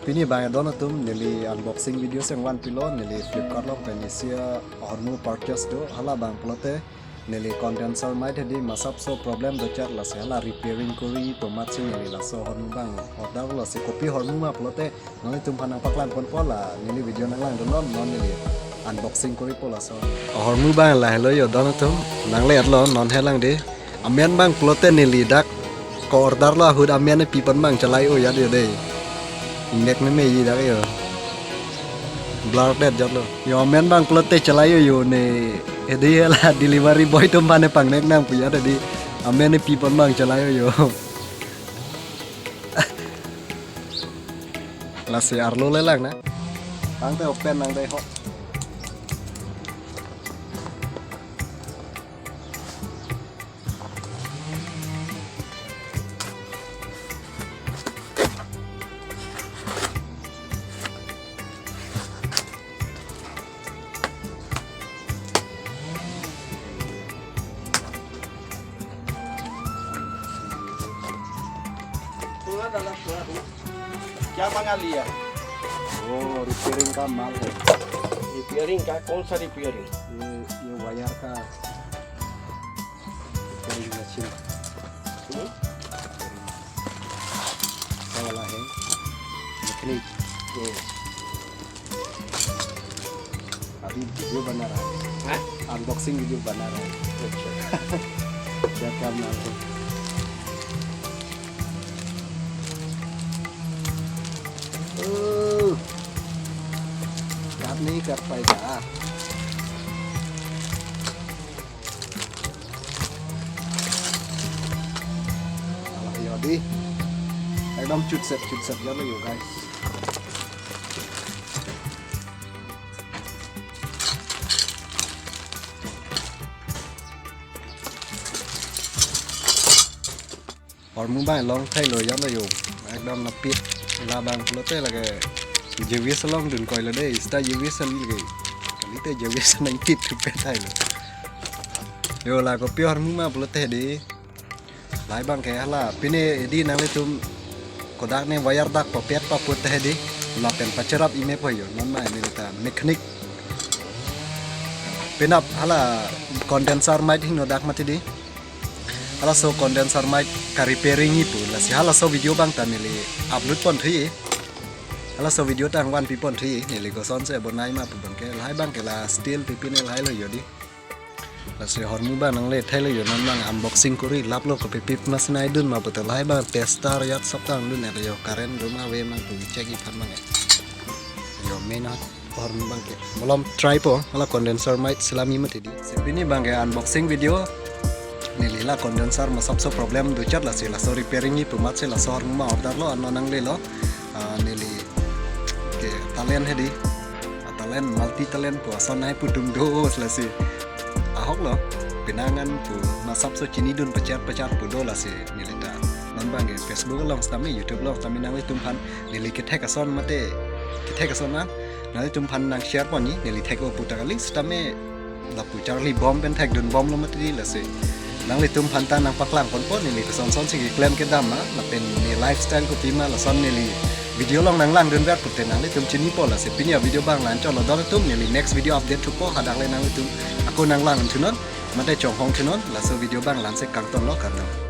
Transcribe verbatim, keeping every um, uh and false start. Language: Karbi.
Pini abang adon atum neli unboxing video si nangvanpilo, neli Flipkart along pen isi ahormu purchase do, hala abang pulote neli condenser mic hedi masapso problem dochot lasi hala repairing kori pu amatsi neli laso ahormu abang order lo, lasi kopi ahormu ma pulote nanglitumphan nangpaklang ponpo, la neli video nanglangdunnon, non neli unboxing koripo laso. Ahormu abang lahelo yo adon atum, nangle-etlo non helang de. Amen abang pulote neli dak ko-order lo ahut amen pi pon abang chalai-o jat yo de. Ingnek memeji dak yo. Blur det jat lo. Yo amen abang pulote chalai-o yo ne. Hedi hala delivery boy atumphan ne pangnek nang pu jat hedi. Amen pi pon abang chalai-o yo. Lasi arlo le lang na. Tangte open nang de ho. क्या मंगा लिया? वो रिपेयरिंग का माल है। रिपेयरिंग का? कौन सा रिपेयरिंग? ये, ये वायर का रिपेयरिंग मशीन। हम्म? क्या वाला है? मैकेनिक। ये। अभी वीडियो बना रहा है। हाँ? अनबॉक्सिंग वीडियो बना रहा है। अच्छा। क्या क्या माल है? ओह, याद नहीं कर पाएगा। Alah, yo di. Ekdom chutset, chutset jalo yo, guys. Ahormu abang longthailo jalo yo. Ekdom napit. La abang pulote lake J V S along dun koilo de, ista J V S an lake. Kalite J V S an nangtip thupe thailo. Yo, la kopi ahormu ma pulote di. Lahai abang ke hala, pine di nanglitum kodak ne wire dak papet paput te di. Lapen pacherap ime po yo, non ma ini ta mekanik. Penap hala condenser mic hingno dak mati di. Halaso condenser mic ka-repairing-ji pu, lasi halaso video abang ta neli upload ponthu-i. Halaso video ta nangvanpi ponthu-i, neli kosonsi bonai ma pu abang ke, lahai abang ke la steel pipi ne lahailo yo di. Lasi ahormu abang nangle thailo yo, non abang unboxing kori laplo, kopi pip ma sinai dun ma puta lahai abang tester jat sop tangdun-et yo, current do ma ave ma pu check-ji aphan abang ke. Yo, main ahormu abang ke. Malom try po, hala condenser mic selami mati di. Si pini abang ke unboxing video. Neli la condenser masapso problem dochot lasi laso repairing-ji pu amatsi laso ahormu ma order lo, ano nanglelo. Ah, neli ke talent hedi. Ah, talent, multi talent pu ason nai pu dum do lasi. Ahok lo, penang an pu masapso chinidun pachat pachat pu do lasi neli ta. Non abang ke Facebook along sitame, YouTube along sitame nanglitumphan neli kethek ason mate, kethek ason an nanglitumphan nang share ponji, neli thek-o pu ta kali, sitame lapu charlibom pen thekdunbomlo mati di lasi. Nanglitumphan ta nangpaklang ponpo neli kosonsonsi keklem kedam ma, lapen ne lifestyle kopi ma, lason neli video along nanglangdunver pute nanglitum chinipo, lasi pini avideo abang la-anchotlo adon atum, neli next video update thupo, hadak le nanglitum ako nanglang thunon, mate chonghong thunon, laso video abang la-ansi kangtonlo, kardom.